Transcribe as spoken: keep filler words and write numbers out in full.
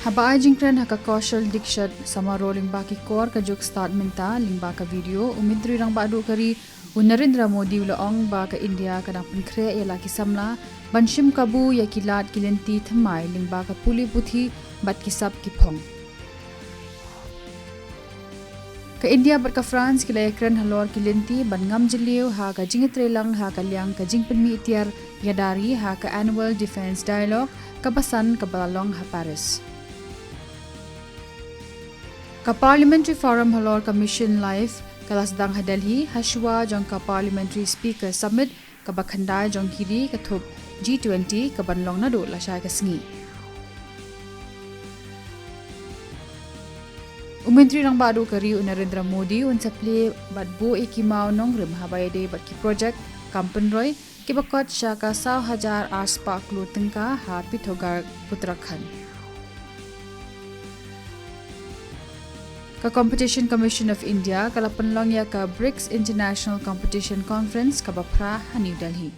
Haba ai jingkren ha ka Kaushal Dikshat Samaroh lyngba ki kor ka juk stad mynta lyngba ka video, u Myntri Rangbah Duh ka ri u Narendra Modi u la ong ba ka India ka dang pynkhreh ïa la ki samla ban shim kabu ïa ki lad ki lynti thymmai lyngba ka pule puthi bad ki sap ki phong. Ka India bad ka France ki la ïakren halor ki lynti ban ngam jylliew ha ka jingïatreilang ha ka liang ka jingpynmih tiar ïada ri ha ka Annual Defence Dialogue kaba san kaba la long ha Paris. Ka Parliamentary Forum halor ka Mission Life ka la sdang ha Delhi, ha shuwa jong ka Parliamentary Speaker Summit kaba khyndai jong ki ri ka thup G twenty kaban long naduh lashai ka sngi. U Myntri Rangbah Duh ka ri u Narendra Modi un sa plie bad buh ïa ki maw nongrim haba ïadei bad ki projek kam pynroi kiba kot sha ka saw hajar ar spah klur tyngka ha Pithogarh, Uttarakhand. Ka Competition Commission of India ka la pynlong ïa ka BRICS International Competition Conference kaba phra ha New Delhi.